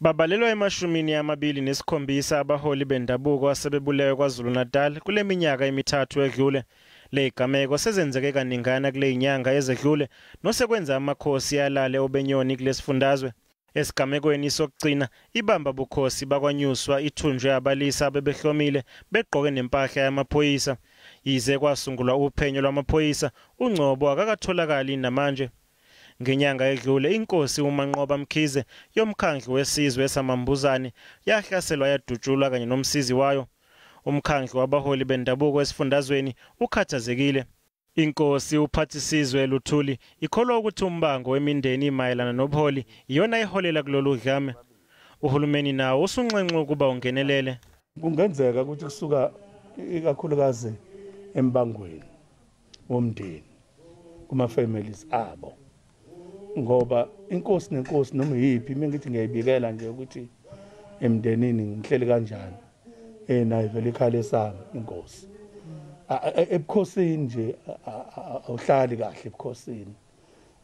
Babalelwa ema-27 abaholi bendabuko asebebulewe KwaZulu-Natal kule minyaka emithathu edlule. Le gameko sezenzeke kaningana kule inyanga ezedlule nosekwenza amakhosi alale obenyoni kulesifundazwe. Esigamekweni sokugcina ibamba bukhosi bakwaNyuswa ithunjwe abalisa abebehlomile begqoke nempahla yamaphoyisa. Yize kwasungulwa uphenyo lwamaphoyisa, uNgcobo akakatholakali namanje. Ngenyanga edlule inkosi uManqoba Mkhize yomkhandlu wesizwe samambuzane yahlaselwa yadutshulwa kanye nomsizi wayo. Umkhandlu wabaholi bendabuko esifundazweni ukhathazekile. Inkosi uPhathisizwe Luthuli ikholwa ukuthi umbango wemindeni mayelana nobuholi iyona eholela kulolu dlame. Uhulumeni nawo usunxenxe ukuba ungenelele. Kungenzeka ukuthi kusuka ikakhulukazi embangweni womndeni kuma families abo, ngoba inkosi nenkosi noma yiphi mina ngithi ngiyayibikela nje ukuthi emndenini ngihleli kanjani, nayo vele ikhala sami inkosi. Ebukhosini nje awuhlali kahle ebukhosini,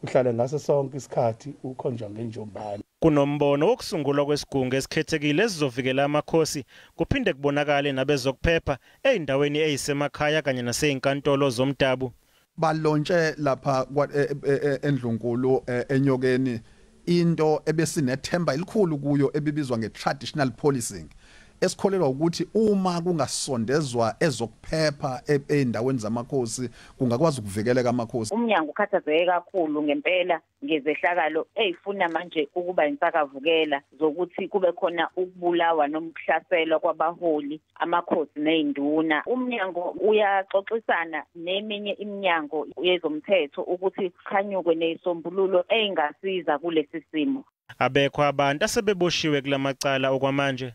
uhlale ngaso sonke isikhathi ukhonjwa ngenjombane. Kunombono wokusungulwa kwesigungu esikhethekile esizovikela amakhosi, kuphinde kubonakale nabezokuphepha ey'ndaweni ey'semakhaya kanye nasey'nkantolo zomdabu. Balontshe lapha endlunkulu eNyokeni into ebesinethemba elikhulu kuyo ebibizwa nge-traditional policing, esikholelwa ukuthi uma kungasondezwa ezokuphepha ey'ndaweni zamakhosi kungakwazi ukuvikeleka amakhosi. Umnyango ukhathazeke kakhulu ngempela ngezehlakalo ey'funa manje ukuba insakavukela zokuthi kube khona ukubulawa noma ukuhlaselwa kwabaholi, amakhosi ney'nduna. Umnyango uyaxoxisana neminye iminyango yezomthetho ukuthi kuqhanyukwe ney'sombululo ey'ngasiza kulesi simo. Abekho abantu asebeboshiwe kulamacala okwamanje.